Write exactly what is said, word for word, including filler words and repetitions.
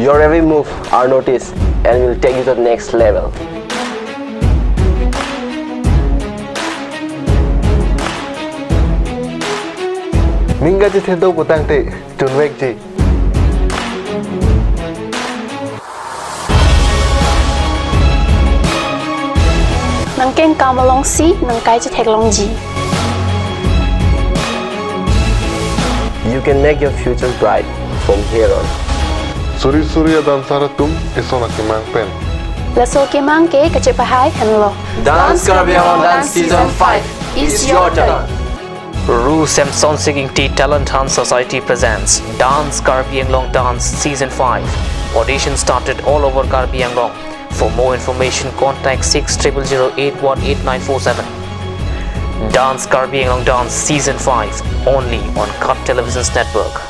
Your every move are noticed and will take you to the next level. Ning kachethedo putangte, chunvekji. Nangkengkam alongsi nangkai chetheklongji. You can make your future bright from here on. Suri suri a-dancer atum, eson akemang pen. Laso akemang ke kachepahai henlo. Dance Karbi Anglong Dance Season five, it's your turn. Ru Semson Singh Ingti Talent Hunt Society presents Dance Karbi Anglong Dance Season five. Audition started all over Karbi Anglong. For more information, contact six triple zero eight one eight nine four seven. Dance Karbi Anglong Dance Season five, only on Cut Televisions Network.